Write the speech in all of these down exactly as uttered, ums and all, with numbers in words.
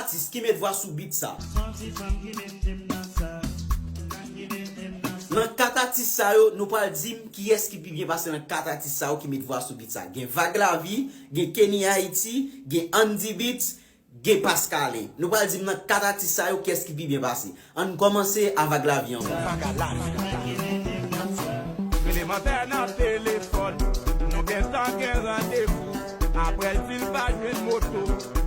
Atis ki met vwa sou beat sa. Nan kat atis sa yo, nou pral di m kiyès ki pi byen pase nan kat atis sa yo ki met vwa sou beat sa. Gen Vag Lavi, gen Kenny Haiti, gen Andy Beats, gen Pascale. Nou pral di m nan kat atis sa yo kiyès ki pi byen pase. Ann kòmanse a Vag Lavi ankò. Rele mantè nan telefòn, nou gentan gen randevou. Apre l di l pa jwenn moto,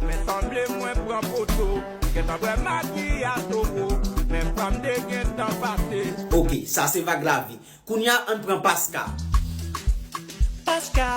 men sanble mwen pran poto. Gentan bwè maki a towo, men fanm de gentan pase. Ok, sa se Vag Lavi. Kounya ann pran Paska. Paska,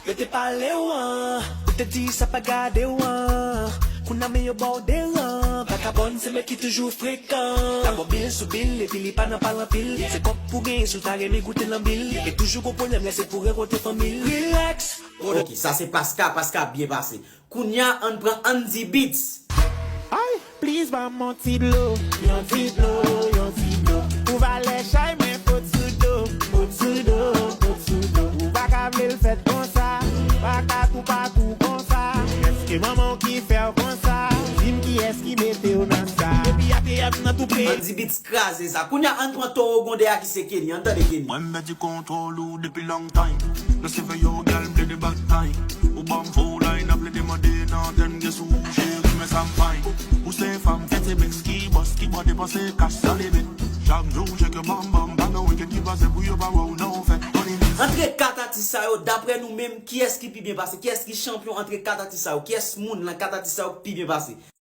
yo te pale w an, ou te di sa pa gade w an. Kounya men yo ba w deran, vakabòn se men ki toujou frekan. L ap ba w bil sou bil, epi li pa nan pale anpil. Se kòb pou genyen si w ta renmen goute lanbil. E toujou gon pwoblèm lè se pou rankontre fanmi l. Relax. Ok, sa se Paska, Paska byen pase. Kounya ann pran Andy Beats. Ay, please ban m yon ti dlo, yon ti dlo, yon ti dlo. Pou valè chay mwen fot sou do, fot sou do, fot sou do. Ou pa ka vle l fèt konsa, pa ka tou pa tou konsa. Èske manman w ki fè w konsa? Di m kiyès ki mete w nan sa? Depi A T M nan tou peyi. Andy Beats kraze sa. Kounya ann pran Towo Gondè a ki se Kenny. Ann tande Kenny. Mwen m pèdi kontwòl ou depi long time. Nou siveye w, gyal, m plede batay. Ou ban m fo line, ap plede mande nan antèn, gen sou ou, cheri, men sa m fine. Ou se fanm fèt, se Banks ki bòs, ki bò depanse kach san limit. Chak jou, chèk yo banm banm, pa gen wikenn ki pase pou yo pa wè w nan fèt. Antre kat atis sa yo, daprè nou menm, kiyès ki pi byen pase? Kiyès ki chanpyon antre kat atis sa yo? Kiyès moun nan kat atis sa yo ki pi byen pase?